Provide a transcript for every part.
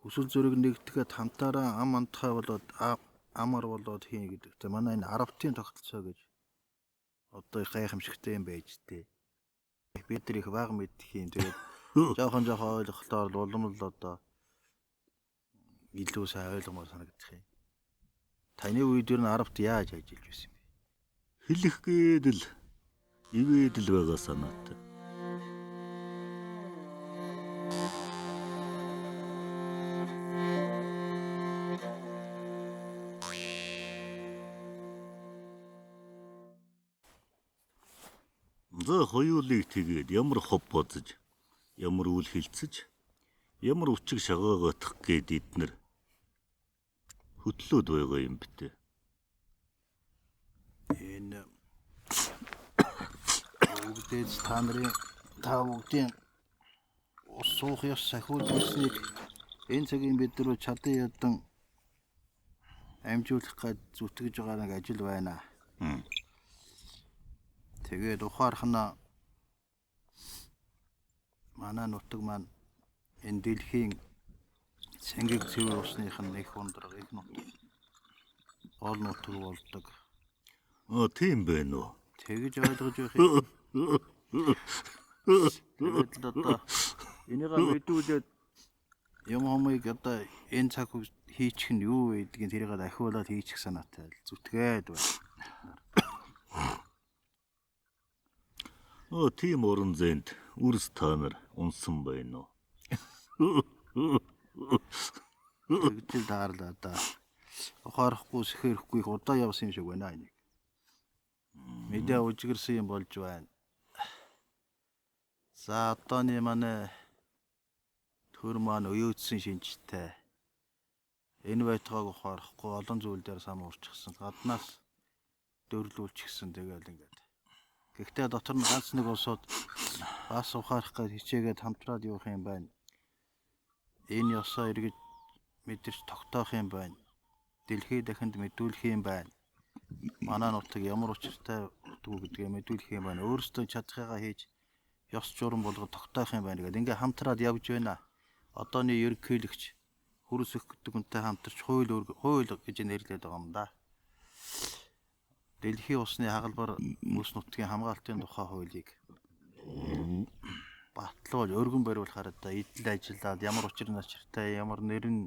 Хүсэл зүрэг нэгтгэхэд хамтаараа ам антхай болоод амар болоод хийн гэдэгтэй. Манай энэ арабтын тогтолцоо гэж одоо их гайхамшигтай юм байж тээ. Бид нар их бага мэдэх юм. Тэгээд жоохон жоохон ойлголтоор л улам л одоо илүү сайн ойлгомоор санагдах юм. Таны үед ер нь арабт яаж ажиллаж байсан юм бэ? Хэлэх гээд л ивэд л байгаа санаатай. За хоёулыг тэгээд ямар хов бодож, ямар үйл хилцэж, ямар үчиг шагаагаадах гээд эднэр хөтлөөд байгаа юм битээ. Энэ бүгдээс та нарын та бүгдийн ус суух ёс сахиулж ирснийг энэ цагийн бид нар чадан ядан амжуулах гээд зүтгэж байгаа нэг ажил байна. Тэгээд ухаарах нь манай нутаг маань энэ дэлхийн цэнгэг цэвэр усных нь их ундраг, их нутаг гол нутаг болдог. Аа тийм байна уу? Тэгж ойлгож байх юм. Тэгээд л одоо энийгээ мэдүүлээд юм хумыг одоо энэ цаг хийчих нь юу вэ гэдгийг тэрийг ахиулаад хийчих санаатай л зүтгээд байна. Аа тийм орон зайд үрс та нар унсан байна уу? Тэгж л таарлаа да. Ухаарахгүй сэхэрэхгүй их удаа явсан юм шиг байна энийг. Мэдээ үжигэрсэн юм болж байна. За одооны манай төр маань уйдсан шинжтэй. Энэ байтугайг ухаарахгүй олон зүйл дээр сам уурчихсан. Гаднаас дөрлүүлчихсэн тэгэл ингээд. Гэхдээ дотор нь ганц нэг улсууд бас ухаарах гэж хичээгээд хамтраад явах юм байна. Энэ ёсоо эргэж мэдэрч тогтоох юм байна. Дэлхий дахинд мэдүүлэх юм байна. Манай нутаг ямар учиртай нутаг гэдгээ мэдүүлэх юм байна. Өөрсдөө чадхыгаа хийж ёс журам болгоод тогтоох юм байна гэдэг. Ингээ хамтраад явж байна. Одооны ерөнхийлөгч хөрс өгөх гэдэг хүнтэй хамтарч хууль хууль гэж нэрлэдэг байгаа юм да. Дэлхийн усны хагалбар мөс нутгийн хамгаалтын тухай хуулийг батлуул өргөн бариулахаар одоо идэл ажиллаад ямар учир начиртай ямар нэр нь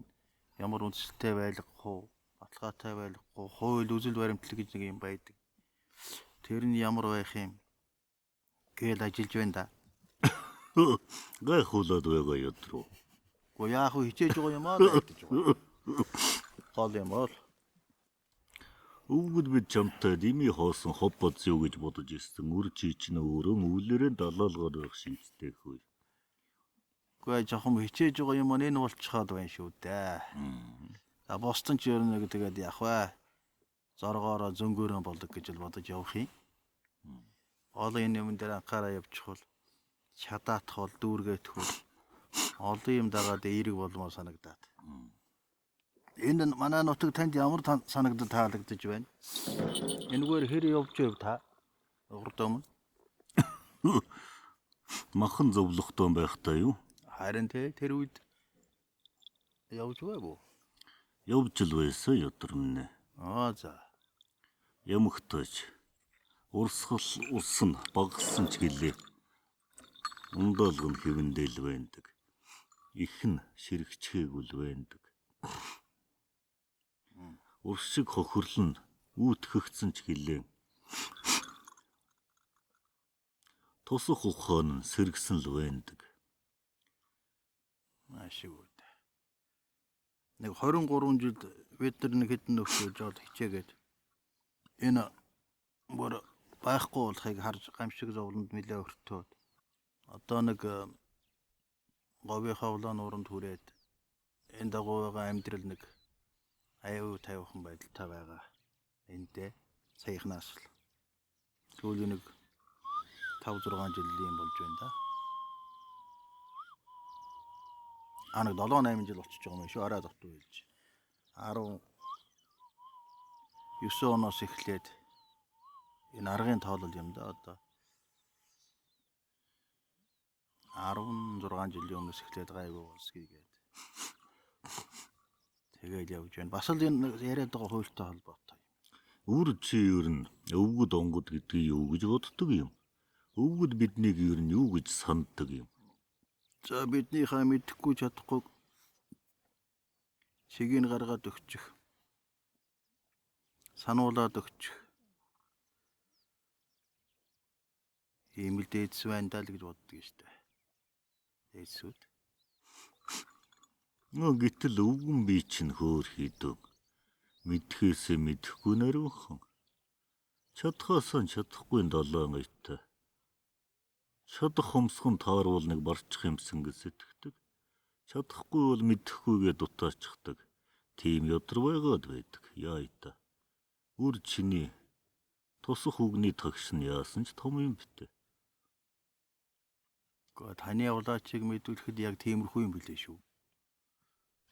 ямар үндсэлтэй байлгах уу, баталгаатай байлгах уу, хууль үзэл баримтлал гэж нэг юм байдаг. Тэр нь ямар байх юм гээл ажиллаж байна да. Гайхуулаад байгаа ядруу. Гэхдээ яах вэ, хичээж байгаа юм аа л гэж байгаа. Гол юм бол Өвгөд бид чамтай дими хоосон хов бодс юу гэж бодож ирсэн. Үр чи чинь өөрөө өвлөрөө далаалгаар байх шинжтэй хөөе. Үгүй жоохон хичээж байгаа юм аа энэ болчихоод байна шүү дээ. За бостон ч ер нь нэг тэгээд яах вэ? Зоргоороо зөнгөөрөө болдог гэж л бодож явах юм. Олон энэ юм дээр анхаараа явчихвал чадаатах бол дүүргээх бол олон юм дагаад эерэг болмоор санагдаад. Энэ манай нутаг танд ямар санагдаж таалагдаж байна? Энэгээр хэр явж байв та? Урд өмнө. Махан зовлохтой байхдаа юу? Харин тэ тэр үед явж байв уу? Явж л байсан ядармнэ. Аа за. Ямагтайч урсгал ус нь багассан ч гэлээ. Ундаалга нь хэвэндэл байдаг. Их нь ширэгчгээгүй л байдаг. Уршиг хохирлон нь үүтгэгдсэн ч гэлээ. Тусах ухаан нь сэргсэн л байдаг. Маш их үү. Нэг 23 жил бид нар нэг хэдэн нөхцөл жоод хичээгээд энэ бүр байхгүй болохыг харж гамшиг зовлонд нэлээ өртөөд одоо нэг говийнхаа улаан нууранд хүрээд энэ дагуу байгаа амьдрал нэг аюу тайвхан байдалтай байгаа. Эндээ саяхнаас л сүүлийн нэг 5 6 жилийн болж байна да. А нэг 7 8 жил болчихж байгаа юм шүү. Арай дутуу хэлж. 19 оноос эхлээд энэ аргын тоолол юм да одоо 16 жилийн өмнөөс эхлээд гайгүй болсгий гээд. Тэгээл явж байна. Бас л энэ яриад байгаа хуультай холбоотой. Үр чи ер нь өвгөд онгод гэдгийг юу гэж боддог юм? Өвгөд биднийг ер нь юу гэж санддаг юм? За биднийхээ мэдэхгүй чадахгүй шигийг гаргаад өгчих. Сануулад өгчих. Ийм л дээдс байна даа л гэж боддог юм шүү дээ. Дээдсүүд. Нөө гэтэл өвгөн би чинь хөөр хийдэг. Мэдхээсээ мэдэхгүй наривхан. Чадхаасаа чадахгүй долоон аятай. Чадах хомсгон таарвал нэг барчих юмсан гэж сэтгэдэг. Чадахгүй бол мэдэхгүйгээ дутаачихдаг. Тийм ядар байгаад байдаг. Яа та. Үр чиний тусах үгний тагш нь яасан ч том юм битэ. Гэхдээ таны улаачийг мэдүүлэхэд яг тиймэрхүү юм билээ шүү.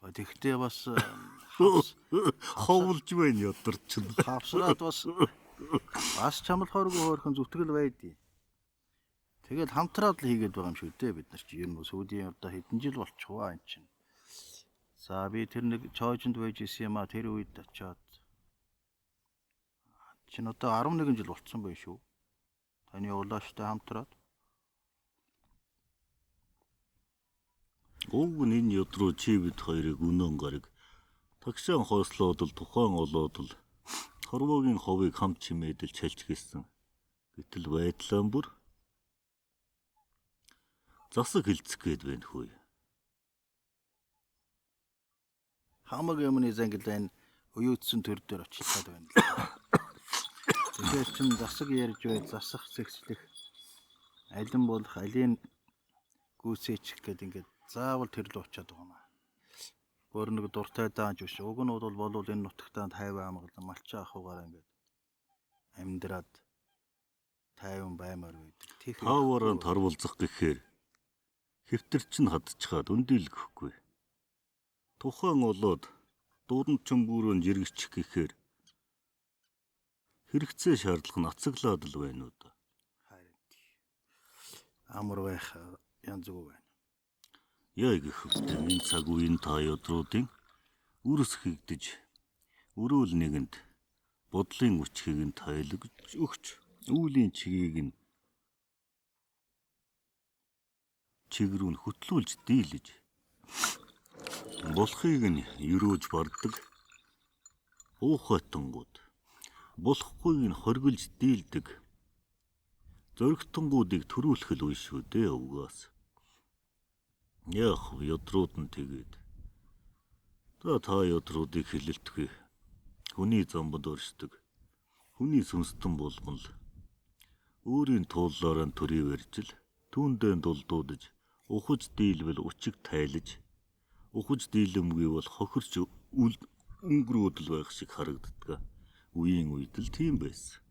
Тэгэхдээ бас ховлж байна ядар чинь. Хавсраад бас бас чамлахааргүй хөөрхөн зүтгэл байдیں۔ Тэгэл хамтраад л хийгээд байгаа юм шүү дээ бид нар чи ер нь сүүлийн одоо хэдэн жил болчихваа эн чинь. За би тэр нэг чоожинд байж исэн юм а тэр үед очиод чинь одоо 11 жил болцсон байх шүү. Таны улааштай хамтраад. Уг нь энэ ядруу чи бид хоёрыг өнөөн гараг тагшаан хоослоод л тухайн олоод л хорвоогийн ховыг хамт чимээдэл чалж гисэн. Гэтэл байдлаа бүр засаг хилцэх гээд байна хөөе. Хамаг юмны зангил энэ уюутсан төр дээр очлоод байна л. Тэгэхээр чин засаг ярьж бай засах зэгцлэх алин болох алийг гүйцээчих гээд ингээд заавал тэр рүү очиад байгаа юм аа. Өөр нэг дуртай даанч биш. Уг нь бол болвол энэ нутагтаа тайван амгалан малчаа ахуйгаараа ингээд амьдраад тайван баймаар байдаг. Тех тааваараа тарвалзах гэхээр хэвтэр чинь хадчихад өндийлгөхгүй. Тухайн олоод дуран чөмбөрөө жирэгчих гэхээр хэрэгцээ шаардлага нь ацаглаад л байна уу да. Харин амар байх янз бүр байна. Яа гэх вэ? Энэ цаг үеийн та ядруудын үрс хигдэж өрөөл нэгэнд бодлын өчгийг нь тайлгж өгч үүлийн чигийг нь чиг рүү нь хөтлүүлж дийлж болохыг нь өрөөж барддаг уухайтангууд болохгүйг нь хоригдж дийлдэг зоригтонгуудыг төрүүлэх л үе шүү дээ өвгөөс. Яах вэ ядрууд нь тэгээд. За та ядруудыг хэлэлтгүй. Хүний замбад оршдог. Хүний сүнстэн болгон л өөрийн тууллаараа төрийг барьжил түүндээ дулдуудаж ухаж дийлвэл учиг тайлж ухаж дийлэмгүй бол хохирч өнгөрөөдөл байх шиг харагддаг. Үеийн үед л тийм байсан.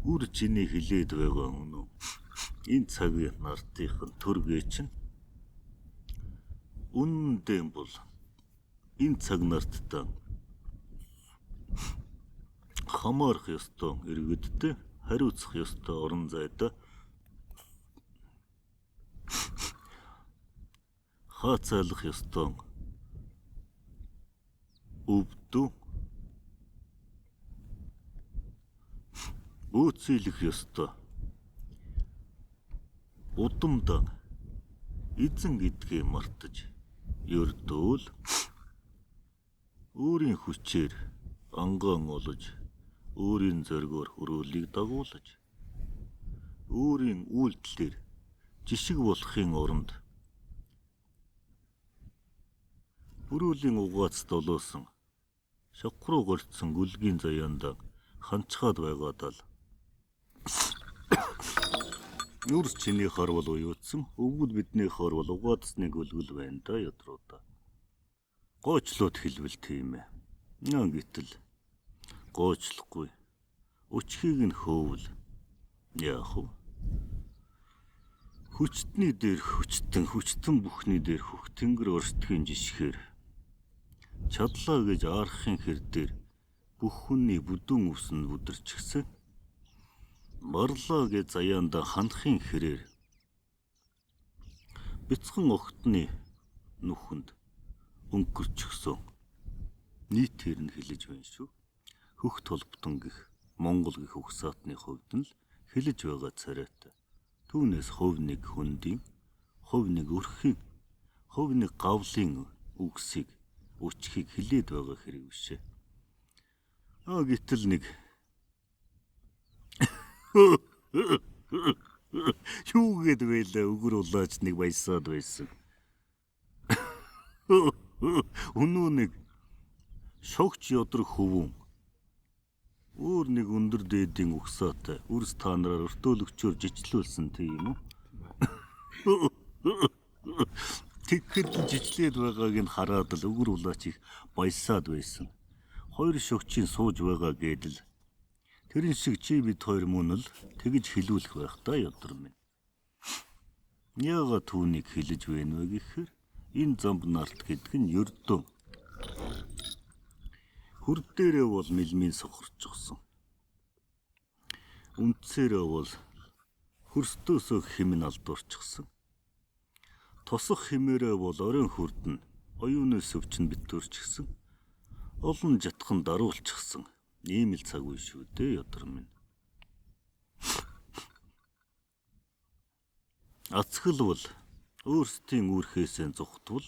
Үр чиний хилээд байгаа үнэ. Энэ цагийн нартынхан төргээ чинь үнэндээ бол энэ цаг нарттай хамаарах ёстой иргэдтэй хариуцах ёстой орон зайд хаацайлах ёстой өвдөө бөөцөөлөх ёстой удамд эзэн гэдгээ мартаж ердөөл өөрийн хүчээр ангаан олж өөрийн зоригоор хөрөөлийг дагуулж өөрийн үйлдэлээр жишг болохын оронд бүрүүлийн угаац долоосон шавх руу горьдсон гүлгийн заяанд ханчхаад байгаад л нүрс чиний хорвол уюутсан өвгөд бидний хорвол угаадсны гүлгэл байна да ядруудаа. Гоочлоод хэлбэл тийм ээ. Наа гэтэл гоочлохгүй. Өчхийг нь хөөвэл яах вэ? Хүчтний дээр хүчтэн, хүчтэн бүхний дээр хөх тэнгэр оршдгийн жишгээр чадлаа гэж аарахын хэр дээр бүх хүний бүдүүн өвсөн бүдэрчгсэн. Марлаа гэж заяанда ханахын хэрээр Бяцхан огтны нүхэнд өнгөрчихсөн. Нийтээр нь хэлэж байна шүү. Хөх толботон гэх Монгол гэх угсаатны хувьд нь л хэлэж байгаа царайтай. Түүнээс хувь нэг хөндийн, хувь нэг өрхийн, хувь нэг гавлын үгсийг өчхийг хэлээд байгаа хэрэг биш ээ. Аа гэтэл нэг юу гээд байлаа өгөр улаач нэг баясаад байсан. Өнөө нэг шогч ядрах хөвүүн өөр нэг өндөр дээдийн угсаатай үрс та нараар өртөөлөгчөөр жичлүүлсэн тийм үү? Тэгэхэд л жичлээд байгааг нь хараад л өгөр улаач их баясаад байсан. Хоёр шогчийн сууж байгаа гэдэл тэрэн шиг чи бид хоёр мөн л тэгж хилүүлэх байх та ядар минь. Яагаад түүнийг хилэж байна вэ гэхээр энэ замб нарт гэдэг нь ердөө хөр дээрээ бол мэлмийн сохорчихсон. Үндсээрээ бол хөрстөөсөө химэн алдуурчихсан. Тосох химээрээ бол оройн хүрдэн оюуны сөвчин битүүрчихсэн. Олон жатхан даруулчихсан. Ийм л цаг үе шүү дээ ядар минь. Ацхал бол өөрсдийн үүрхээсээ зүхтвал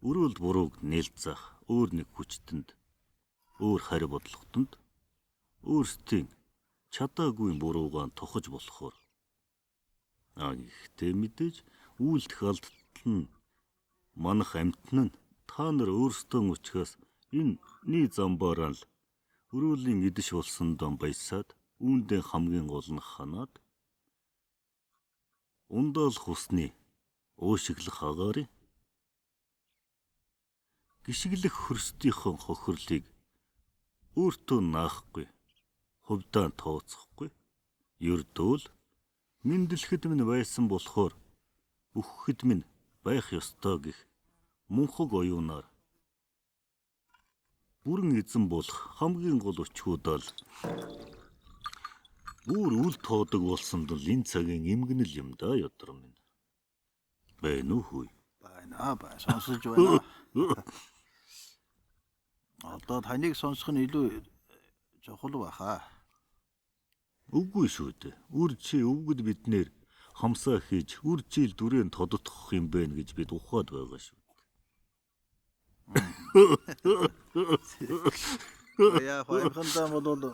өрөөлд бурууг нээлцэх өөр нэг хүчтэнд өөр хари бодлоготонд өөрсдийн чадаагүй буруугаан тухаж болохоор гэхдээ мэдээж үйлдэх алдтал нь манах амьтан нь та нар өөрсдөө өчгөөс энэний замбаараа л өрөөлийн идэж болсондоо баясаад үүндээ хамгийн гол нь ханаад ундаалах усны уушиглах агаарын гიშгэлэх хөрстийнхөө хохирлыг өөртөө наахгүй хувьдаа тооцохгүй ердөөл мэндлэхэд минь байсан болохоор үхэхэд минь байх ёстой гэх мунхаг оюунаар бүрэн эзэн болох хамгийн гол өчгүүдэл бүр үл тоодог болсонд л энэ цагийн эмгэнэл юм да ядар минь. Байна уу хүй? Байна бай сонсож байна. Одоо таныг сонсох нь илүү чухал баха. Үгүй шүү дээ. Үр чи өвгөд биднээр хамсаа хийж үр жил дүрээн тодотгох юм бэ гэж бид ухаад байгаа шүү. Яа хоёрхондоо бол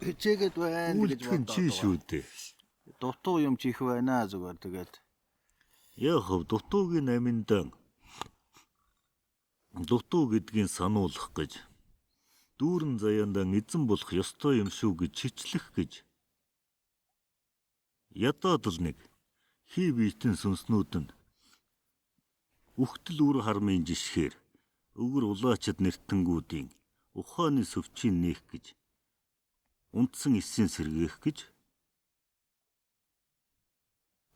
хичээгээд байна гэж бодоод чи шүү дээ. Дутуу юм чих байна зүгээр тэгээд. Яг хав дутуугийн аминдан дутуу гэдгийг сануулах гэж дүүрэн заяандан эзэн болох ёстой юм шүү гэж чичлэх гэж ядаад л нэг хий биетэн сүнснүүд нь үхтэл үр хармын жишгээр өгөр улаачд нэртэнгүүдийн ухааны сөвчийг нээх гэж унтсан эсийн сэргээх гэж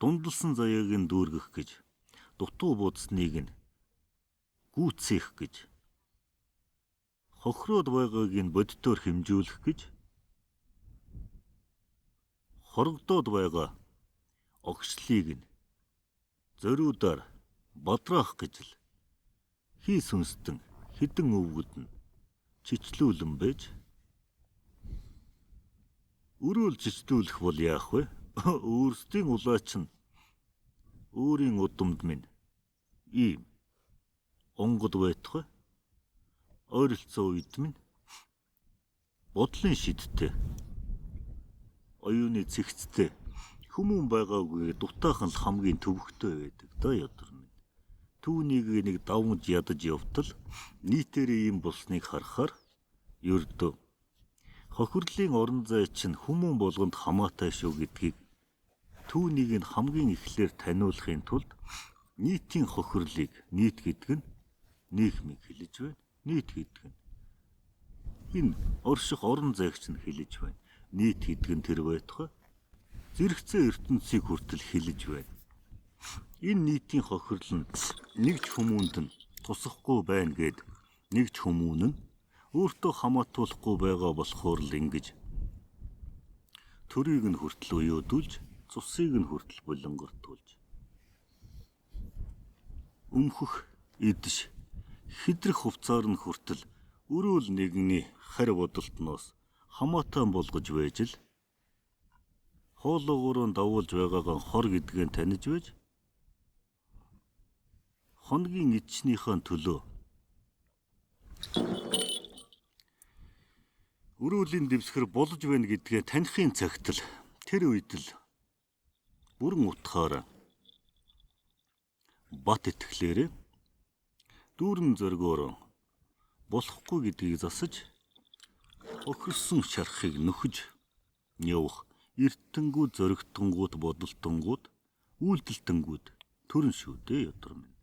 дундалсан заяаг нь дүүргэх гэж дутуу будсныг нь гүйцээх гэж хохироод байгааг нь боддоор хэмжүүлэх гэж хорогдоод байгаа огшлыг нь зориудаар бодроох гэж л хий сүнстэн хідэн өвгөд нь чичлүүлэн байж өрөөл чичлүүлэх бол яах вэ? Өөрсдийн улаач нь өөрийн удамд минь ийм онгод байтугай ойролцоо үед минь бодлын шидтэй оюуны цэгцтэй хүмүүн байгаагүй дутаахан л хамгийн төвөгтэй байдаг да ядар минь. Түүнийг нэг давмж ядаж явтал нийтээрээ ийм болсныг харахаар ердөө хохирлын орон зай чинь хүмүүн болгонд хамаатай шүү гэдгийг түүнийг нь хамгийн эхлээр таниулахын тулд нийтийн хохирлыг нийт гэдэг нь нийгмийг хэлж байна. Нийт гэдэг нь энэ орших орон зайг чинь хэлж байна. Нийт гэдэг нь тэр байтугай зэрэгцээ ертөнцийг хүртэл хэлж байна. Энэ нийтийн хохирол нь нэг ч хүмүүнд нь тусахгүй байна гэд нэг ч хүмүүн нь өөртөө хамаатуулахгүй байгаа болохоор л ингэж төрийг нь хүртэл уйдуулж цусыг нь хүртэл булангартуулж Өмхөх идэж хитрэх хувцаар нь хүртэл өрөөл нэгний харь бодолтноос хамаатай болгож байж л хоолоогоор давуулж байгаагаа хор гэдгээ таних байж хоногийн эдчнийхээ төлөө өрөөлийн дэвсгэр болж байна гэдгээ танихын цагт л тэр үед л бүрэн утгаараа бат итгэлээрээ дүүрэн зоргоор болохгүй гэдгийг засаж хохирсон шархыг нөхөж явах эртэнгүү зоригтонгууд бодолтонгууд үйлдэлтэнгүүд төрөн шүү дээ ядар минь.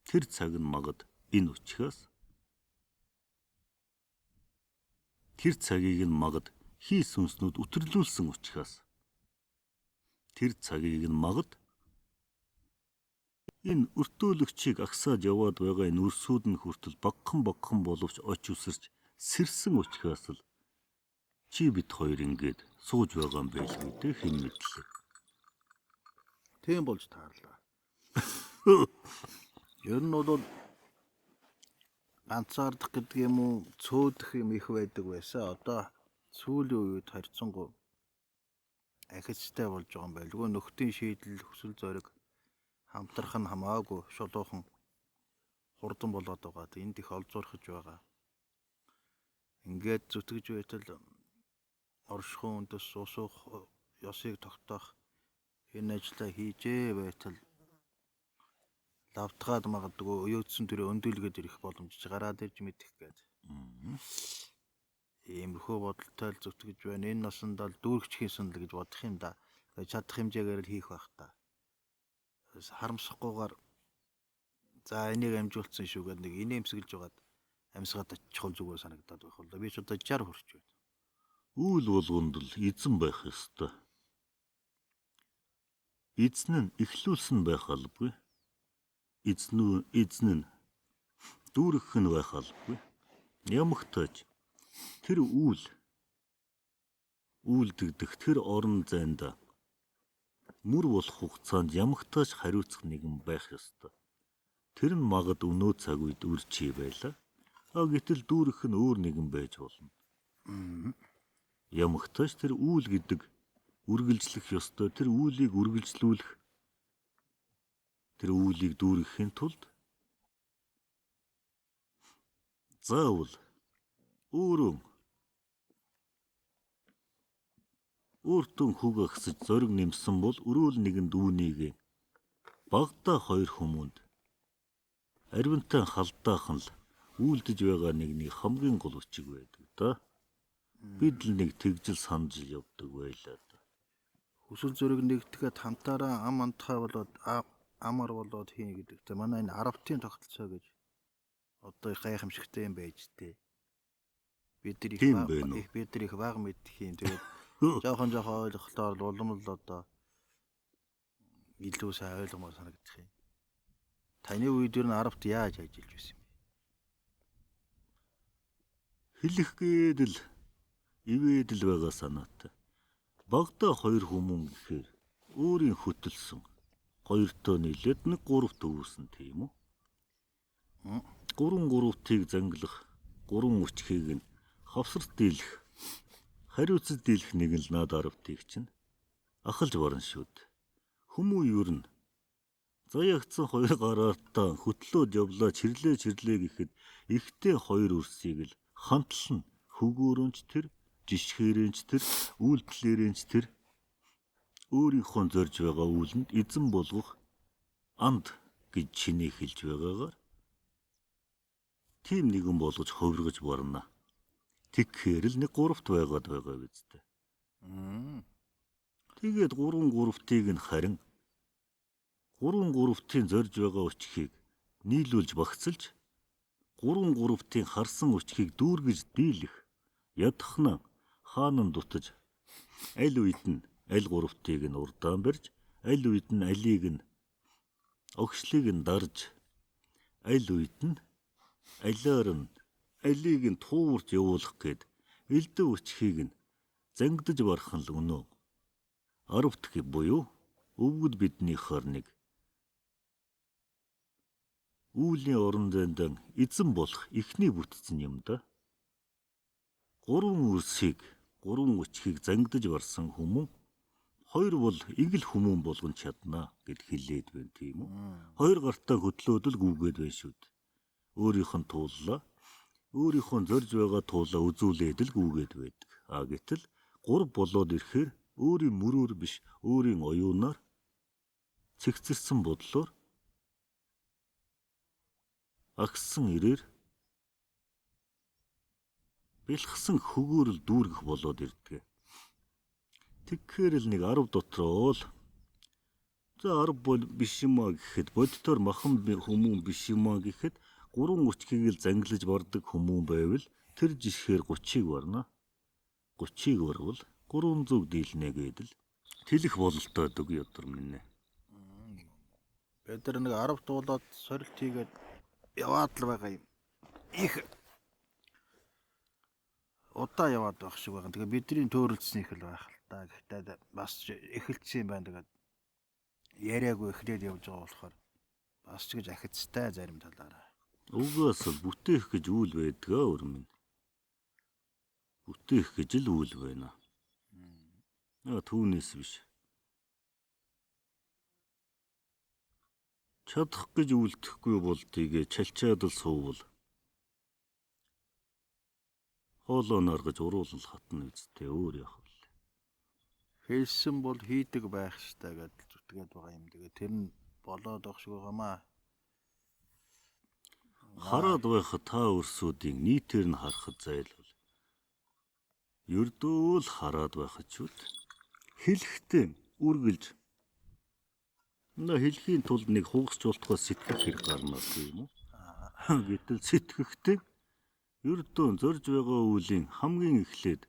Тэр цаг нь магад энэ учраас тэр цагийг нь магад хий сүнснүүд үтэрлүүлсэн учраас тэр цагийг нь магад энэ өртөөлөгчийг агсааж яваад байгаа энэ өрсүүд нь хүртэл багхан багхан боловч оч үсэрч сэрсэн учраас л чи бит хоёр ингээд сууж байгаа юм байлгүй дээ хэн мэдлээ. Тийм болж таарлаа. Ер нь бол ганцаардах гэдэг юм уу, цөөдөх юм их байдаг байсан. Одоо сүүлийн үед харьцангуй ахицтай болж байгаа юм байлгүй. Нөхдийн шийдэл, хүсэл зориг хамтрах нь хамаагүй шулуухан хурдан болоод байгаа. Энд их олзуурхаж байгаа. Ингээд зүтгэж байтал оршихуй үндэс ус уух ёсыг тогтоох энэ ажлаа хийжээ байтал лавтгаад магадгүй оёодсон төрөө өндөлгөд ирэх боломж гараад ирж мэдэх гээд. Иймэрхүү бодолтой л зүтгэж байна. Энэ насанд л дүүргч хийсэн л гэж бодох юм да. Чадах хэмжээгээр л хийх байх та. Харамсахгүйгээр за энийг амжуулсан шүү гэдэг нэг инээмсэглэж байгаад амьсгаад очихол зүгээр санагдаад байх бол би ч одоо 60 хүрч байна. Үйл болгонд л эзэн байх ёстой. Эзэн нь эхлүүлсэн байх албагүй. Эзэн нь дүүргэх нь байх албагүй. Ямагтайч тэр үйл үйлдэгдэх тэр орон зайд мөр болох хугацаанд ямагтайч хариуцах нэгэн байх ёстой. Тэр нь магад өнөө цаг үед үрчий байлаа. А гэтэл дүүргэх нь өөр нэгэн байж болно. Ямагтайч тэр үйл гэдэг үргэлжлэх ёстой. Тэр үйлийг үргэлжлүүлэх тэр үйлийг дүүргэхийн тулд заавал өөрөө өөртөө хөг агсаж зориг нэмсэн бол өрөөл нэгэнд үүнийг багадаа хоёр хүмүүнд аривнтай халдаахан л үйлдэж байгаа нэгний хамгийн гол өчиг байдаг да. Бид л нэг тэгжил санаж явдаг байлаа да. Хүсэл зориг нэгтгэхэд хамтаараа ам антхай болоод амар болоод хийн гэдэг. Тэ манай энэ арабтын тогтолцоо гэж одоо их гайхамшигтай юм байж тээ. Бид нар их бид нар их бага мэдэх юм. Тэгээд жоохон жоохон ойлголтоор улам л одоо илүү сайн ойлгомоор санагдах юм. Таны үед ер нь арабт яаж ажиллаж байсан юм бэ? Хэлэх гээд л ивэд л байгаа санаатай. Багадаа хоёр хүмүүн гэхээр өөрийн хөтөлсөн хоёртоо нийлээд нэг гуравт өвөрсөн тийм үү? Гурван гуравтыг занглах, гурван өчхийг нь хавсарт дийлэх, хариуцаж дийлэх нэг л над аравтыг чинь ахалж барна шүү дээ. Хүмүүн ер нь заяагцсан хоёр гараартаа хөтлөөд явлаа чирлээ чирлээ гэхэд ихтэй хоёр өрсийг л хандлан хөгөөрөнч тэр жишгээрэнч тэр үйлдэлээрэнч тэр өөрийнхөө зорж байгаа үйлэнд эзэн болгох анд гэж чиний хэлж байгаагаар тийм нэгэн болгож хувиргаж барна. Тэгэхээр л нэг гуравт байгаад байгаа биз дээ. Тэгээд гурван гуравтыг нь харин гурван гуравтын зорж байгаа өчхийг нийлүүлж багцалж гурван гуравтын харсан өчхийг дүүргэж дийлэх ядхна хаанан дутаж аль үед нь аль гуравтыг нь урдаан барьж аль үед нь алийг нь огшлыг нь дарж аль үед нь алиар нь алийг нь тууварч явуулах гээд элдв өчхийг нь зангидаж барах нь л өнөө аравт буюу өвгөд биднийхээр нэг Үүлийн орон зайд эзэн болох эхний бүтцэн юм да. Гурван үрсийг, гурван өчгийг зангидаж барсан хүмүүн хоёр бол ингэл хүмүүн болгон чаднаа гэд хэлээд байна, тийм үү? Хоёр гартаа хөдлөөд л гүгээд байна шүү дээ. Өөрийнх нь тууллаа. Өөрийнх нь зорж байгаа туулаа үзүүлээд л гүгээд байдаг. А гэтэл гурав болоод ирэхээр өөрийн мөрөөр биш, өөрийн оюунаар цэгцэрсэн бодлоор агссан ирээр бэлхсэн хөгөөр л дүүргэх болоод ирдэг. Тэгэхээр л нэг 10 дотроо л за 10 бол биш юм а гэхэд боддоор махан хүмүүн биш юм а гэхэд гурван өчгийг л занглаж бардаг хүмүүн байвал тэр жишгээр 30-ыг барна. 30-ыг барвал 300 дийлнэ гэдэл тэлэх бололтой дөг ядар минь. Бид нар нэг 10 дуулаад сорилт хийгээд яваад л байгаа юм. Их удаа яваад байх шиг байгаа. Тэгээ бидний төөрөлдсөн их л байх л та. Гэхдээ бас эхэлсэн юм байна. Тэгээд яриаггүй эхлээд явж байгаа болохоор бас ч гэж ахицтай зарим талаараа. Угаас л бүтээх гэж үйл байдгаа өөр минь. Бүтээх гэж л үйл байна. Аа түүнээс биш. Чадах гэж үлдэхгүй бол тгээ чалчаад л суувал. Хоолоо наргаж уруулан хатна үсттэй өөр яах вэ? Хэлсэн бол хийдэг байх ёстой гэдэл зүтгээд байгаа юм. Тэгээ тэр нь болоод байх шиг байгаамаа. Хараад байхад та өрсүүдийн нийтээр нь харахад зайлвал. Ердөө л хараад байхад ч үл хэлэхдээ үргэлж нэ хэлхийн тулд нэг хугасч болтгоо сэтгэх хэрэг гарна тийм үү? Гэтэл сэтгэхдээ ердөө зорж байгаа үйлийн хамгийн эхлээд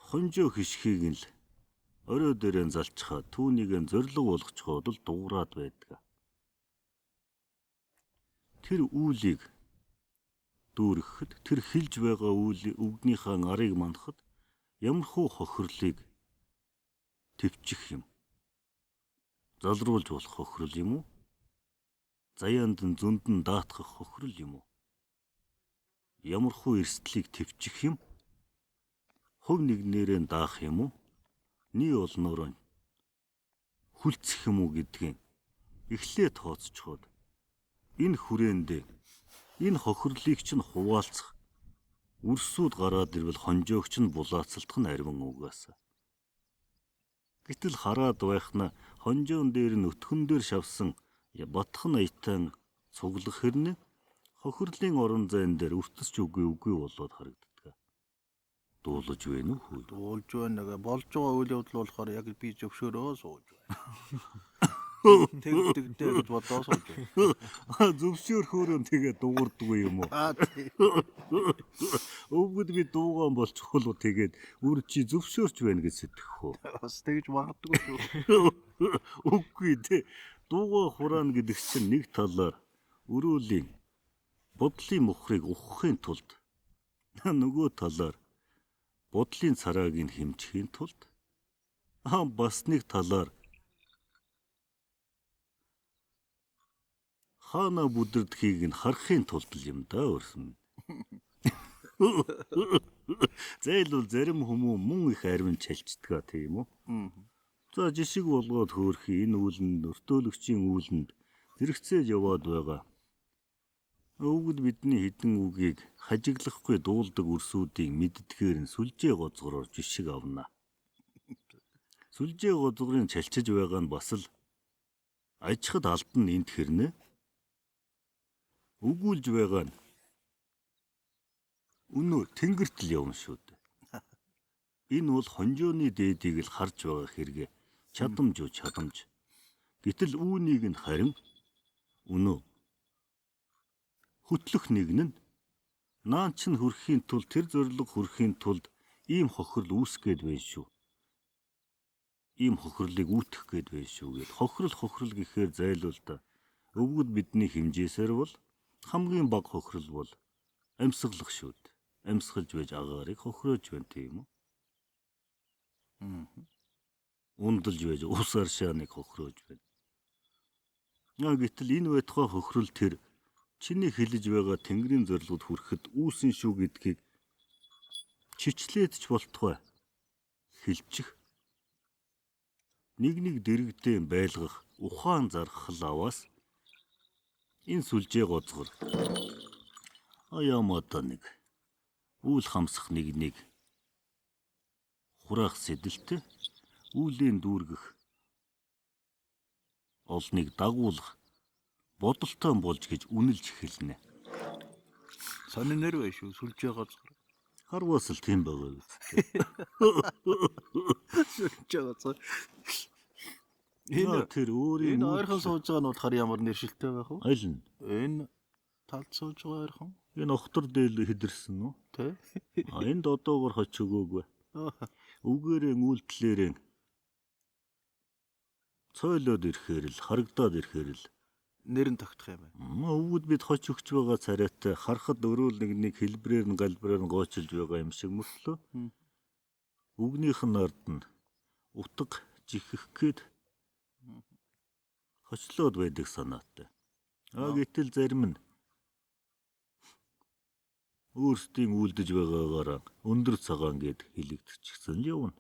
хонжоо хишхийг нь л орой дээрээ залчхаа түүнийг нь зориг болгочхоод л дуурайд байдаг. Тэр үйлийг дүүрэхэд тэр хэлж байгаа үйл үгнийхээ арыг манахад ямархуу хохирлыг төвчих юм. Залруулж болох хохирол юм уу? Заяанд нь зөнд нь даатгах хохирол юм уу? Ямархуу эрсдлийг төвчих юм? Хувь нэгнээрээ даах юм уу?Ний олноороо хүлцэх юм уу гэдгийг эхлээ тооцчхоод энэ хүрээндээ энэ хохирлыг чинь хуваалцах үрсүүд гараад ирвэл хонжоогч нь булаацалтах нь ариван угаасаа. Гэтэл хараад байх нь хонжоон дээр нь өтгөн дээр шавсан батхан аятан цуглах хэрнээ хохирлын орон зайн дээр өртөсч үгүй үгүй болоод харагддаг. Дуулаж байна уу хүү? Дуулж байна. Болж байгаа үйл явдал болохоор яг би зөвшөөрөө сууж байна. Тэг тэгдэ гэж бодоо сууж байна. Зөвшөөрөхөөрөө тэгээ дуугардгүй юм уу? Аа тий. Өвгөд би дуугаан болчихвол тэгээд үр чи зөвшөөрч байна гэж сэтгэх үү? Бас тэгж магадгүй шүү. Үгүй тий. Дуугаа хураана гэдэг чинь нэг талаар өрөөлийн бодлын мухрыг ухахын тулд нөгөө талаар бодлын царааг нь хэмжихийн тулд бас нэг талаар хаана бүдэрдэхийг нь харахын тулд л юм да өрсөн. Зайлвал зарим хүмүүн мөн их аривн чалчдгаа тийм үү? За жишг болгоод хөөрхий энэ үүлэнд өртөөлөгчийн үүлэнд зэрэгцээж яваад байгаа. Өвгөд бидний хідэн үгийг хажиглахгүй дуулдаг өрсүүдийн мэддэгээр нь сүлжээ гозгороор жишг авна. Сүлжээ гозгорын чалчиж байгаа нь бас л ажихад алдан энд хэрнээ. Өгүүлж байгаа нь өнөө тэнгэрт л явна шүү дээ. Энэ бол хонжооны дээдийг л харж байгаа хэрэгэ. Чадамж уу чадамж. Гэтэл үүнийг нь харин өнөө хөтлөх нэг нь наан чинь хүрэхийн тулд тэр зорилго хүрэхийн тулд ийм хохирол үүсэх гээд байна шүү. Ийм хохирлыг үүтгэх гээд байна шүү гэд. Хохирол хохирол гэхээр зайлвал да. Өвгөд бидний хэмжээсээр бол хамгийн бага хохирол бол амьсгалах шүү дээ. Амьсгалж байж агаарыг хохироож байна тийм үү? Ундалж байж ус аршааныг хохироож байна. Гэтэл энэ байтугай хохирол тэр Чиний хэлж байгаа тэнгэрийн зорилгод хүрэхэд үүсэн шүү гэдгийг чичлээд ч болтугай хэлчих. Нэг нэг дэрэгдэн байлгах ухаан зархал аваас энэ сүлжээ гоцгор. Аяамаа нэг үйл хамсах нэг нэг хураах сэдэлтэй үүлийн дүүргэх олныг дагуулах бодолтой болж гэж үнэлж эхэлнэ. Сонин нэр бай шүү. Сүлжээ гоцгор. Харваас л тийм байгаа биз. Сүлжээ гоцгор. Энэ тэр өөрийн энэ ойрхон сууж байгаа нь болохоор ямар нэршилтэй байх вэ? Аль нь? Энэ талд сууж байгаа ойрхон. Энэ охтор дээл хэдэрсэн үү? Тэ. А энд одоогор хоч өгөөгүй. Үгээрээ үйлдэлээрээ цойлоод ирэхээр л харагдаад ирэхээр л нэр нь тогтох юм байна. Өвгөд бид хоч өгч байгаа царайтай харахад өрөөл нэг нэг хэлбрээр нь галбраар нь гоочилж байгаа юм шиг мөртлөө. Үгнийх нь ард нь утга жихэх гээд хочлоод байдаг санаатай. А гэтэл зарим нь өөрсдийн үлдэж байгаагаараа өндөр цагаан гэд хэлэгдчихсэн л явна.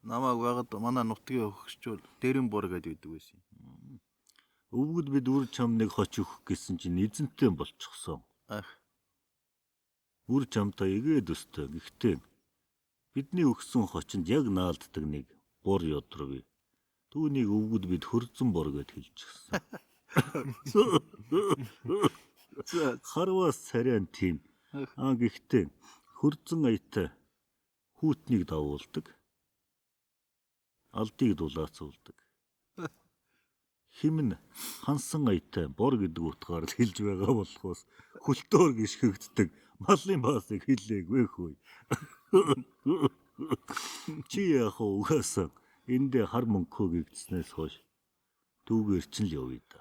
Намайг байгаад манай нутгийн хөгсчүүл дэрэн бор гэдэг байдаг байсан. Өвгөд бид үр чамныг хоч өгөх гэсэн чинь эзэнтэй болчихсон. Ах. Үр чамтай эгээд өстэй. Гэхдээ бидний өгсөн хочинд яг наалддаг нэг бор ядрав. Түүнийг өвгөд бид хөрзөн бор гэд хэлчихсэн. Харваас царайн тийм. Аа гэхдээ хөрзөн аятай хүүтнийг давуулдаг. Алдыг дулаацуулдаг. Химэн хансан аятай бор гэдэг утгаар л хэлж байгаа болохоос хөлтөөр гიშгэгддэг малын баасыг хэлээгүй хөөе. Чи яах вэ угаасаа эндээ хар мөнгөө гэгдснээс хойш түүгээр чинь л явъя да.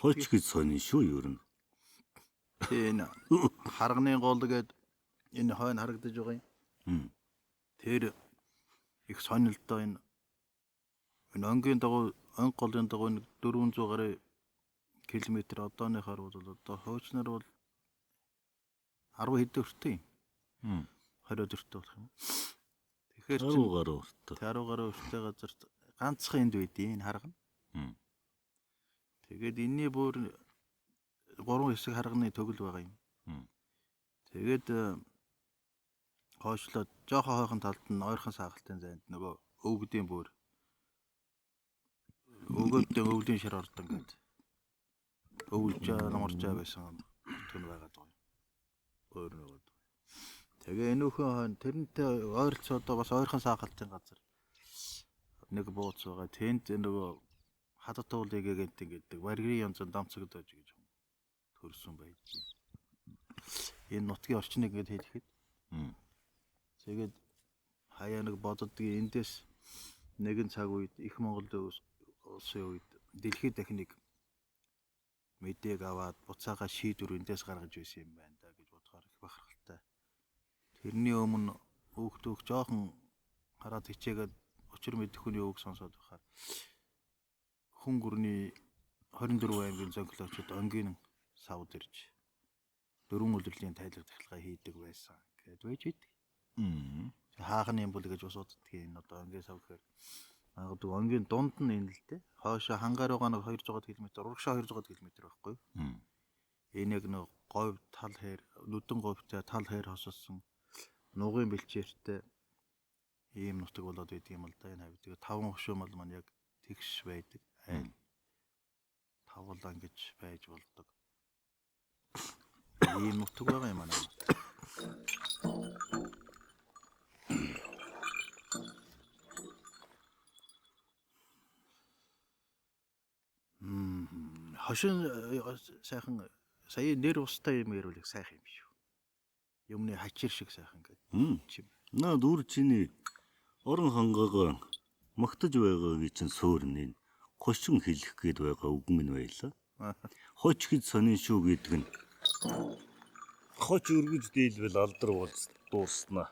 Хоч гэж сонин шүү ер нь. Энэ харганы гол гээд энэ хойно харагдаж байгаа юм. Тэр их сонилдоо энэ энэ өнгийн дагуу өнг голын дагуу нэг 400 гаруй километр одооныхоор бол одоо хуучнаар бол 10 хэдэн өртөө юм. 20 өртөө болох юм. Тэгэхээр чинь 10 гаруй өртөө. 10 гаруй өртөө газарт ганцхан энд байдیں۔ Энэ харгана. Тэгээд энэний бүр 3 хэсэг харганы төгөл байгаа юм. Тэгээд хойшлоод жоохон хойхон талд нь ойрхон саагалтын зайд нөгөө өвгдийн бүр өвгөдийн өвлийн шар ордон гэдэг өвлж намарч байсан нутг нь байгаад байгаа юм. Өөр нөгөө. Тэгээ энүүхэн хойно тэрнтэй ойролцоо одоо бас ойрхон саагалтын газар нэг бууц байгаа. Тэнд нөгөө хадат уулыг гэнтэн гэдэг баригрын янзын дамцагдаж гэж төрсөн байж. Энэ нутгийн орчныг ингэж хэлэхэд. Тэгээд хаяа нэг боддгийн эндээс нэгэн цаг үед их Монгол улсын үед дэлхийд дахиныг мэдээг аваад буцаага шийдвэр эндээс гаргаж байсан юм байна да гэж бодохоор их бахархалтай. Тэрний өмнө өөх жоохон хараад хичээгээд учир мэдэх хүний үг сонсоод байхаар хүн гүрний 24 аймгийн зөнхлөчд онгийн савд ирж дөрвөн улирлын тайлах тахилгаа хийдэг байсан гэд байж идэг. Хаахны юм бол гэж бас уддгийг энэ одоо онгийн сав гэхээр магадгүй онгийн дунд нь энэ л дээ. Хойшоо хангаар байгаа нэг 200 км, урагшаа 200 км байхгүй юу? Энийг нэг говь тал хээр нүдэн говьтой тал хээр хосолсон нугын бэлчээртэй ийм нутаг болоод байдаг юм л да энэ хавь. Тэгээ таван хөшөө мал маань яг тэгш байдаг. Айл тавуулан гэж байж болдог. Ийм нутаг байгаа юм аа. Хошин сайхан сая нэр устай юм ярил их сайхан юм шүү. Юмны хачир шиг сайхан гэдэг. Наад үр чиний орон хангагаа магтаж байгаагийн чинь суурь нь хошин хэлэх гээд байгаа үг минь байлаа. Хоч гэж сонин шүү гэдэг нь хоч өргөж дийлвэл алдар болж дууснаа.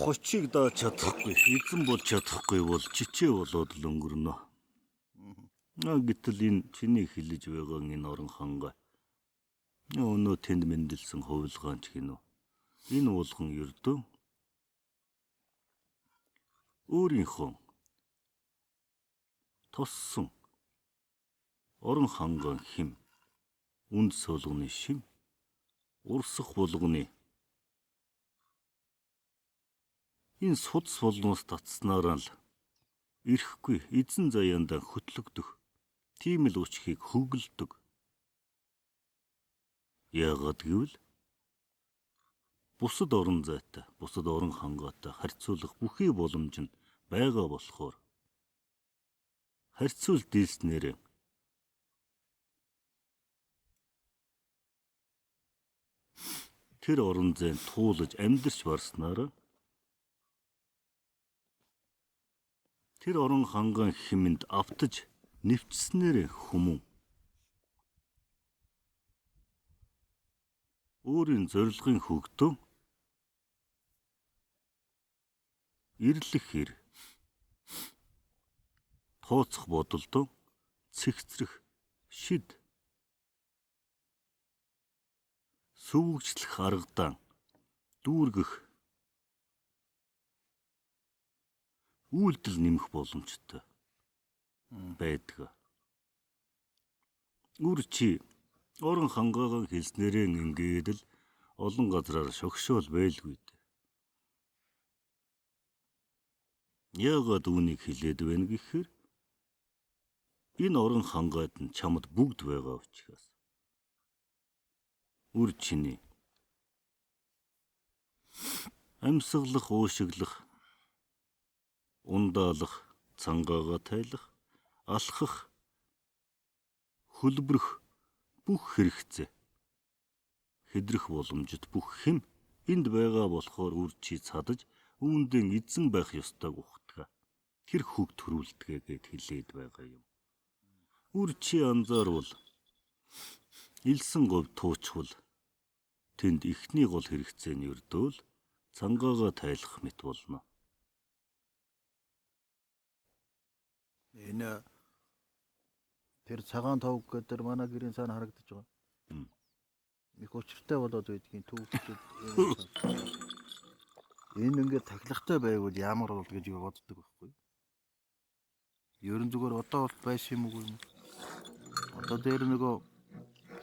Хочийг дааж чадахгүй, эзэн болж чадахгүй бол чичээ болоод л өнгөрнө. Гэтэл энэ чиний хэлж байгаа энэ орон хангай өнөө тэнд мэндэлсэн хувилгаан ч гинүү. Энэ уулган ердөө өөрийнхөө тоссон орон ханган хим үнд суулганы шим урсах булганы энэ судас болноос татснараа л ирэхгүй эзэн заяандаа хөтлөгдөх тийм л үчхийг хөглөдөг. Яагаад гэвэл бусад орон зайтай, бусад орон хангаатай харьцуулах бүхий боломж нь байгаа болохоор харьцуул дийлснээр тэр орон зайд туулж амьдарч барснаар тэр орон хангаан хэмэнд автаж нэвчснээр хүмүүн өөрийн зорилгын хөгдөө ирлэх хэр тооцох бодолдоо цэгцрэх шид сүвгжлэх аргадан дүүргэх үйлдэл нэмэх боломжтой байдаг. Үр чи орон хангаагаа хэлснээрээ ингээд л олон газраар шогшоол байлгүй дээ. Яагаад үүнийг хэлээд байна гэхээр энэ орон хангайд нь чамд бүгд байгаа учраас. Үр чиний амьсгалах, уушиглах, ундаалах, цангаага тайлах, алхах, хөлбөрөх бүх хэрэгцээ хэдрэх боломжит бүх хэм энд байгаа болохоор үр чи цадаж үүндээ эзэн байх ёстойг ухтгаа. Тэр хөг төрүүлдэгэ гэд хэлээд байгаа юм. Үр чи анзаарвал элсэн говь туучвал тэнд эхний гол хэрэгцээ нь ердөөл цангаага тайлах мэт болно. Энэ тэр цагаан товг гэдэг манай гэрийн цаана харагдаж байгаа. Их учиртай болоод байдгийн түүхчүүд. Энэ ингээд тахилгатай байвал ямар бол гэж боддог байхгүй. Ерөн зүгээр одоо бол байсан юм уу юм. Одоо дээр нөгөө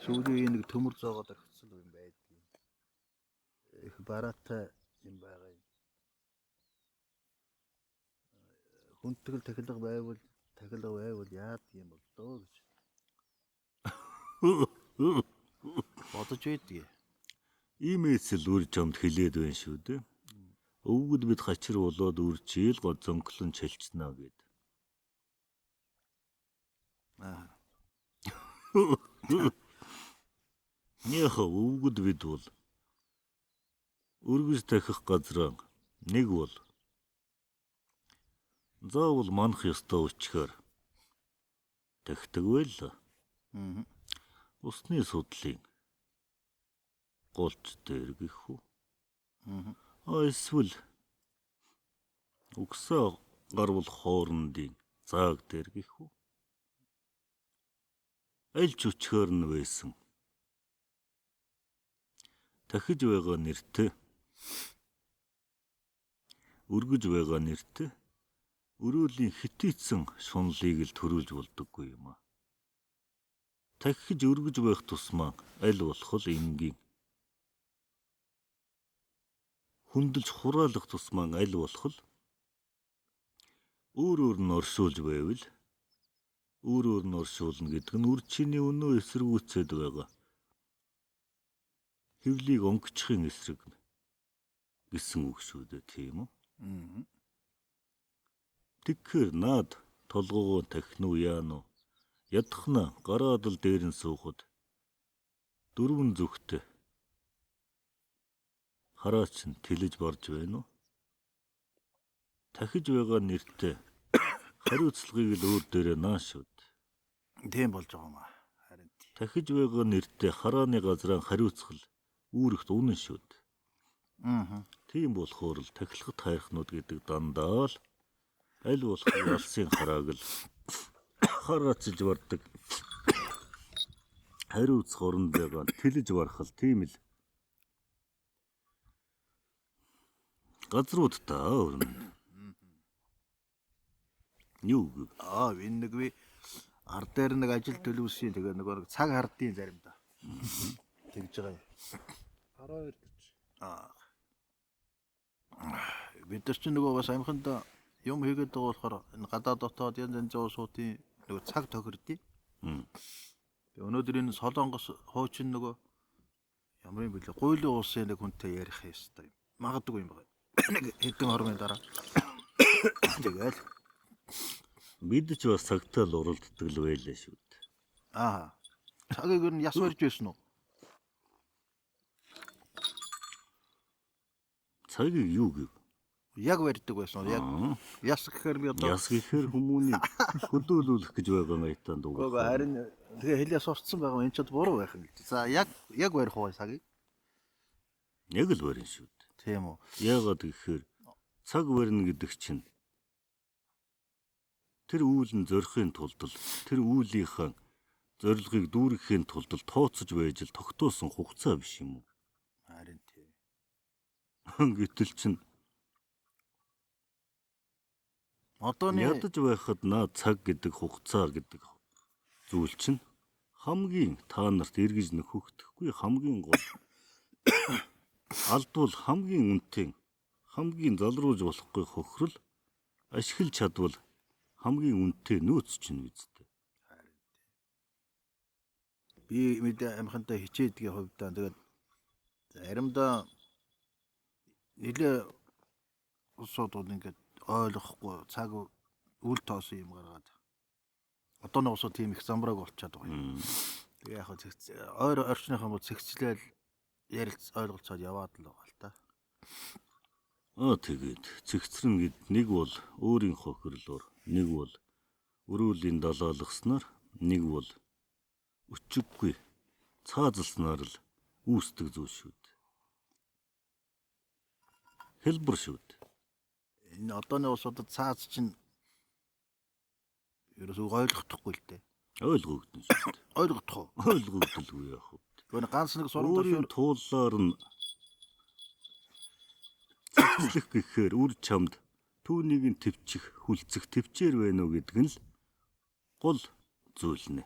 сүүлийн нэг төмөр зоогоод орхисон юм байдгийн. Их бараатай юм байгаа юм. Хүнтгэл тахилга байвал тахилга байвал яадаг юм бол доо гэж бодож байдгийг. Иймээс л үр чамд хэлээд байна шүү дээ. Өвгөд бид хачир болоод үр чийл гоо зөнглөн чалчнаа гэд. Аа. Яха өвгөд бид бол өргөж тахих газраа нэг бол заавал манах ёстой өчгөр тахдаг байл. Усны судлалын голч дээр гэх үү. Эсвэл угсаа гарвал хоорондын зааг дээр гэх үү. Аль ч өчгөр нь байсан. Тахиж байгаа нэртэй өргөж байгаа нэртэй өрөөлийн хитийцэн шунлыг л төрүүлж болдоггүй юм аа. Тахиж өргөж байх тусмаа аль болох л энгийн. Хүндэлж хураалах тусмаа аль болох л өөр өөр нь оршуулж байвал өөр өөр нь оршуулна гэдэг нь үр чиний өнөө эсэргүүцээд байгаа. Хөвлийг онгочихын эсрэг гэсэн үг шүү дээ, тийм үү? Тэгэхээр наад толгоогоо тахин уу яана уу? Ядхна гараад л дээр нь суухад дөрвөн зүгтээ хараач нь тэлэж борж байна уу? Тахиж байгаа нэртэй хариуцлагыг л өөр дээрээ наа шүүд. Тийм болж байгаа юм аа. Харин тахиж байгаа нэртэй харааны газраа хариуцгал үүрэгт үнэн шүүд. Аа. Тийм болохоор л тахилгат хайрхнууд гэдэг дандаа л аль болох ялсын харааг л хараацж бардаг. Хариуц хоронд байгаа тэлж барах л тийм л газрууд та өрнө. Юу гэв? Аа, энэ нэг би ар дээр нэг ажил төлөвлөсөн. Тэгээ нөгөө нэг цаг хардын заримдаа. Тэгж байгаа юм. 12 гэж. Аа. Бид нар чинь нөгөө бас амханд юм хийгээд байгаа болохоор энэ гадаад дотоод янз янзын улсуудын нөгөө цаг тохирдیں۔ Тэгээ өнөөдөр энэ Солонгос хуучин нөгөө ямар юм бэлээ гуйлын улсын нэг хүнтэй ярих ёстой юм. Магадгүй юм байна. Нэг хэдэн хормын дараа. Тэгэл Бид ч бас цагтаа л уралддаг л байлаа шүү дээ. Аа. Цагийг ер нь яс барьж байсан уу? Цагийг юу гэв? Яг барьдаг байсан уу? Яг яс гэхээр би одоо Яс гэхээр хүмүүнийг хөдөөлүүлэх гэж байгаа маятан дуугарах. Үгүй харин тэгээ хэлээ сурцсан байгаа юм. Энэ ч буруу байх юм л. За яг яг барих уу цагийг? Яг л барина шүү дээ. Тийм үү. Яагаад гэхээр цаг барина гэдэг чинь тэр үйл нь зорихын тулд л тэр үйлийнхээ зорилгыг дүүргэхийн тулд л тооцож байж л тогтоосон хугацаа биш юм уу? Харин тийм. Гэтэл чинь Одооны ядаж байхад наа цаг гэдэг хугацаа гэдэг зүйл чинь хамгийн та нарт эргэж нөхөгдөхгүй хамгийн гол алдвал хамгийн үнэтэй хамгийн залруулж болохгүй хохирол ашиглаж чадвал хамгийн үнэтэй нөөц чинь үсттэй. Би мэдээ амхантай хичээдгийн хувьдаа тэгээд заримдаа нэлээ улсууд бол ингээд ойлгохгүй цаг үл тоосон юм гаргаад одооны улсууд тийм их замбрааг болчиход байгаа юм. Тэгээ яг ойр орчныхон бол цэгцлээл ярилц ойлголцоод яваад л байгаа л та. Аа тэгээд цэгцрэн гэд нэг бол өөрийн хохирлоор, нэг бол өрөөлийн далаалгаснаар, нэг бол өчиггүй цаазалснаар л үүсдэг зүйл шүү дээ. Хэлбэр шүү дээ. Энэ одооны улсуудад цааз чинь ерөөсөө ойлгохдохгүй л дээ. Ойлгогдсон шүү дээ. Ойлгодох уу? Ойлгогдолгүй яах вэ? Гэхдээ ганц нэг суран Өөрийн тушуур тууллаар нь цэгцлэх гэхээр үр чамд түүнийг нь төвчих, хүлцэх төвчээр байна уу гэдэг нь л гол зүйл нэ.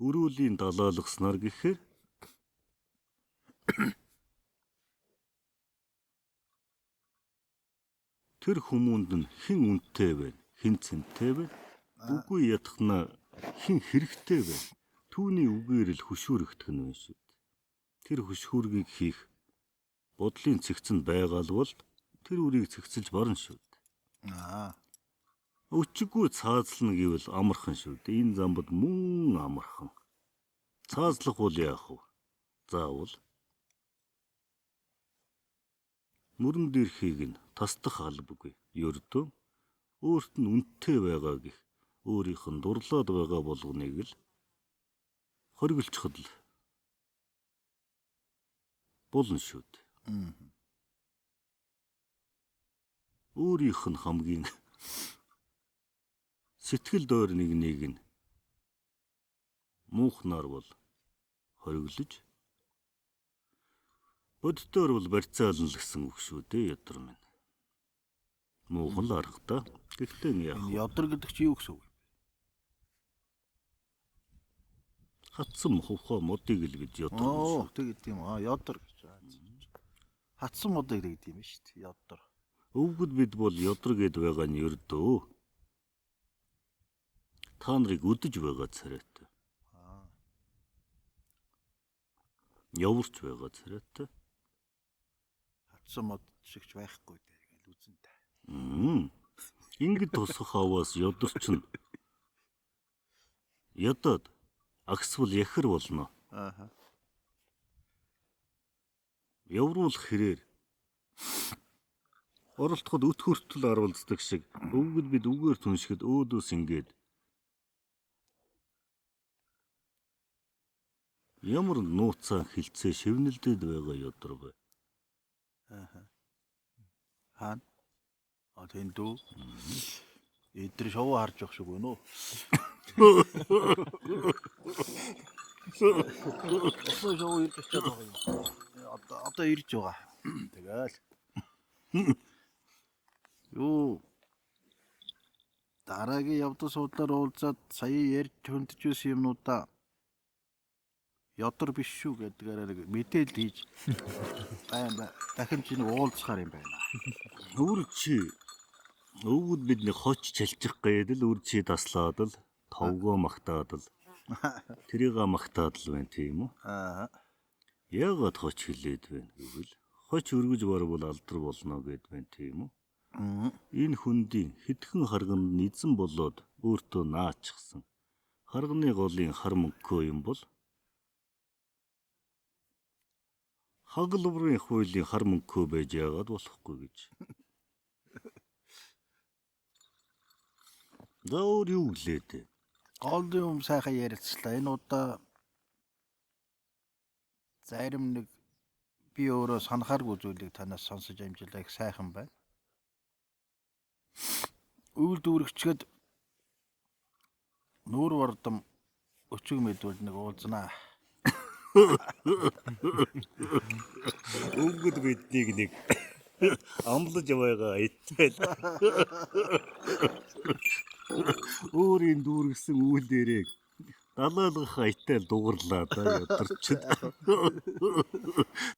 Өрөөлийн далаалгаснаар гэхээр тэр хүмүүнд нь хэн үнэтэй вэ? Хэн цэнтэй вэ? Үгүй ятгахна хэн хэрэгтэй вэ? Түүний үгээр л хөшүүрэгдэх нь байна шүү дээ. Тэр хөшүүргийг хийх бодлын цэгцэнд байгаа л бол тэр үрийг цэгцэлж барна шүү дээ. Аа. Өчиггүй цаазлна гэвэл амархан шүү дээ. Энэ замбад мөн амархан. Цаазлах бол яах вэ? Заавал мөрөн дээрхийг нь тасдах албагүй. Ердөө өөрт нь үнэтэй байгаа гэх өөрийнх нь дурлаад байгаа болгоныг л хориглочиход л болно шүү дээ. Өөрийнх нь хамгийн сэтгэл дойр нэг нэг нь муухнаар бол хориглож боддоор бол барьцаална л гэсэн үг шүү дээ ядар минь. Муухан л арга да. Гэхдээ яах Энэ вэ? ядар гэдэг чи юу гэсэн үг вэ? Хатсан хувхаа модыг л гэж ядар Оо, шүү. тэг гэдэг юм. Аа, ядар гэж. Хатсан модыг гэдэг юм шүү дээ. Ядар. Өвгөд бид бол ядар гэд байгаа нь ердөө. Та нарыг өдөж байгаа царайтай. Аа. Яварч байгаа царайтай. Хатсан мод шигч байхгүй дээ гэл үзэн та. Ингээд тусах аваас ядарч нь ядаад агсвал яхэр болно. Ааха. Явруулах хэрээр оролдоход өт хүртэл аруулцдаг шиг өвгөд бид үгээр түншихэд өөдөөс ингээд ямар нууцаа хилцээ шивнэлдээд байгаа ядар бай. Аа. Хаана? А тэнд үү? Эдгээр шувуу харж явах шиг байна уу? Одоо шувуу ирж очиад байгаа юм. Одоо ирж байгаа. Тэгэл. Юу дараагийн явдал суудлаар уулзаад сая ярьж хөндөж байсан юмнуудаа ёдор биш шүү гэдгээр нэг мэдээлэл хийж байна. Дахин чи нэг уулзахаар юм байна. Үр чи өвгөд бидний хоч чалчих гээд л үр чи таслаад л товгоо магтаад л тэрийг магтаад л байна тийм үү? Аа. Яагаад хоч хилээд байна гэвэл хоч өргөж барвал алдар болно гэд байна тийм үү? Энэ хөндийн хэдхэн харганд нь эзэн болоод өөртөө наачихсан. Харганы голын хар мөнгөө юм бол хагалврын хуулийн хар мөнгөө байж яагаад болохгүй гэж. За өөр юу гэлээ дээ? Гол юм сайхан ярилцлаа. Энэ удаа зарим нэг би өөрөө санахааргүй зүйлийг танаас сонсож амжилаа, их сайхан байна. Үйл дүүрэгчгэд нүүр вардам өчиг мэдвэл нэг уулзнаа. Өвгөд биднийг нэг амлаж яваагаа айтай л. Өөрийн дүүргэсэн үйл дээрээ далайлгах айтай л дугарлаа да ядарчд.